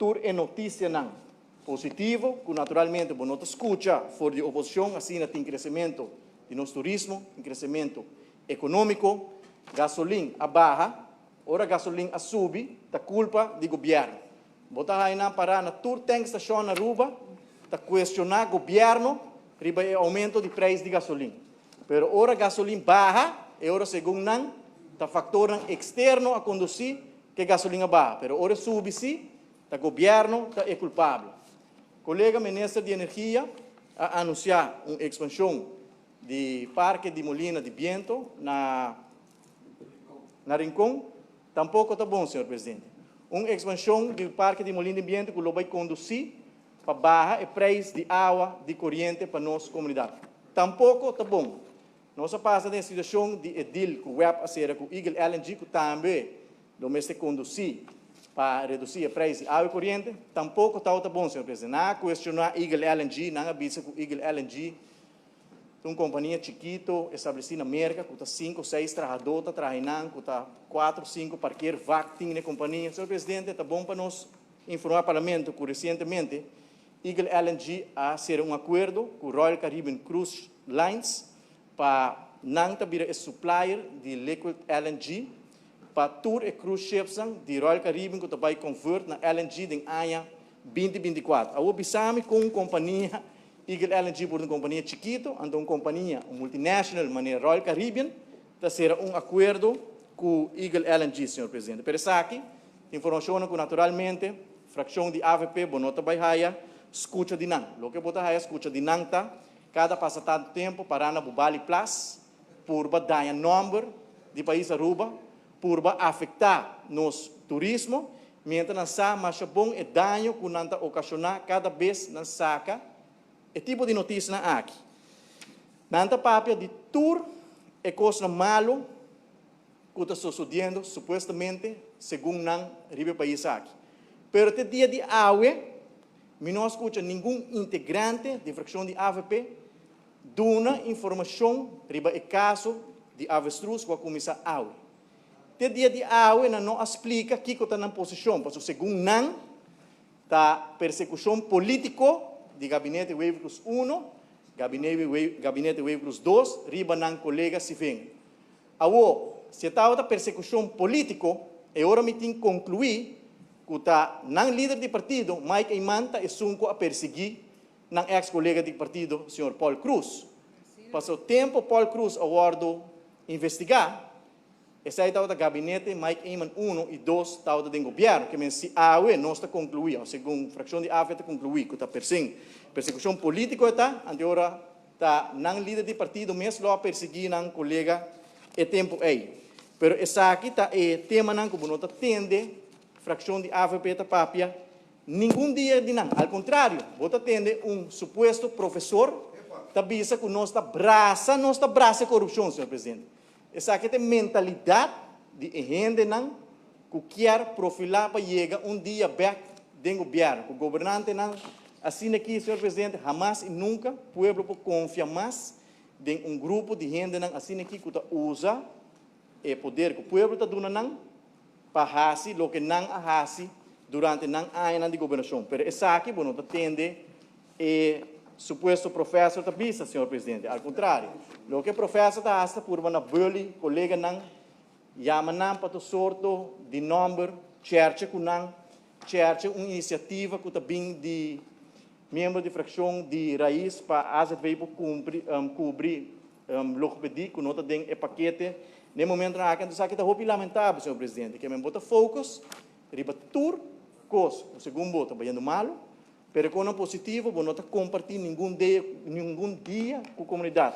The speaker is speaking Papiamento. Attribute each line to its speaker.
Speaker 1: Tur e noticianan positivo, cu naturalmente bo no ta scucha for di oposicion, asina tin crecemento di nos turismo, tin crecemento economico, gasolin a baha, ora gasolin a subi, ta culpa di gobierno. Bo ta haya nan para na tur tankstation na Aruba, ta cuestiona gobierno riba e aumento di prijs di gasolin. Pero ora gasolin baha, e ora segun nan, ta factornan externo a conduci cu gasolin a baha. Pero ora subi si, ta gobierno ta e culpabel. Colega minister di Energia a anuncia un expansion di parke di molina di biento na Rincon, tampoco ta bon, señor presidente. Un expansion di parke di molina di biento cu lo bay conduci pa baha e prijs di awa di coriente pa nos comunidad. Tampoco ta bon. Nos a pasa den situacion di e deal cu WEB a cera cu Eagle LNG, cu tambe lo mester conduci pa reduci e prijs di awa y coriente, tampoco ta bon, señor presidente. Nan a cuestiona Eagle LNG, nan a bisa cu Eagle LNG ta un compania chikito estableci na Merca, cu ta 5 o 6 trahador ta traha nan, cu ta 4 o 5 parkeervak tin e compania. Señor presidente, ta bon pa nos informa Parlamento cu recientemente Eagle LNG a cera un acuerdo cu Royal Caribbean Cruise Lines pa nan ta bira e supplier di liquid LNG pa tur e cruise ships di Royal Caribbean cu ta bay convert na LNG den aña 2024. Awo bisami cu un compania Eagle LNG por un compania chikito, anto un compania, un multinational manera Royal Caribbean, ta cera un acuerdo cu Eagle LNG, señor presidente. Pero esaki, informacion cu naturalmente, fraccion di AVP, bo no ta bay haya, scucha di nan. Loke bo ta haya scucha di nan ta, cada pasa tanto tempo, para na Bubali Plas, purba daña nomber di pais Aruba, purba afecta nos turismo, mientras nan sa masha bon e daño cu nan ta ocasiona cada bes nan saca e tipo di noticia aki. Nan ta papia di tur e cos malo cu ta sucediendo supuestamente segun nan riba pais aki. Pero te dia di awe, mi no a scucha ningun integrante di fraccion di AVP duna informacion riba e caso di avestruz cu a cuminsa awe. Te dia di awe nan no a splica kico ta nan posicion, pasobra segun nan ta persecucion politico di gabinete Wever-Croes 1, gabinete Wever-Croes 2, riba nan colega Sevinger. Awo, si tabata persecucion politico, e ora mi tin conclui cu ta nan lider di partido, Mike Eman, ta esun cu a persegui nan ex-colega di partido, señor Paul Croes. Paso tempo Paul Croes a wordo investiga, esey tabata gabinete Mike Eman 1 y 2 tabata den gobierno, kiermen si awe nos ta conclui, of segun fraccion di AVP ta conclui, cu ta persecucion politico ta, anto ora ta nan lider di partido mes lo a persegui nan colega e tempo ey. Pero esaki ta e temanan cu no ta tende fraccion di AVP ta papia ningun dia di nan. Al contrario, bo ta tende un supuesto profesor ta bisa cu nos ta brasa corupcion, señor presidente. Esaki ta mentalidad di hendenan cu kier profila pa yega un dia back den gobierno. Cu gobernantenan asina aki, señor presidente, hamas y nunca pueblo por confia mas den un grupo di hendenan asina aki cu ta usa e poder cu pueblo ta duna nan pa hasi loke nan a hasi durante nan aña di gobernacion. Pero esaki, bo no ta tende e supuesto profesor ta bisa, señor presidente. Al contrario, loke profesor ta hasi purba na bully coleganan, yama nan pa tur sorto di nomber, cherche cu nan, cherche un iniciativa cu ta bin di miembro di fraccion di Raiz pa AZV por cubri logopedie, cu no ta den e pakete. Na momento aki, anto esaki ta hopi lamentabel, señor presidente, kiermen bo ta focus riba tur cos, segun bo ta bayendo malo, pero cu positivo, bo no ta comparti ningun dia cu comunidad.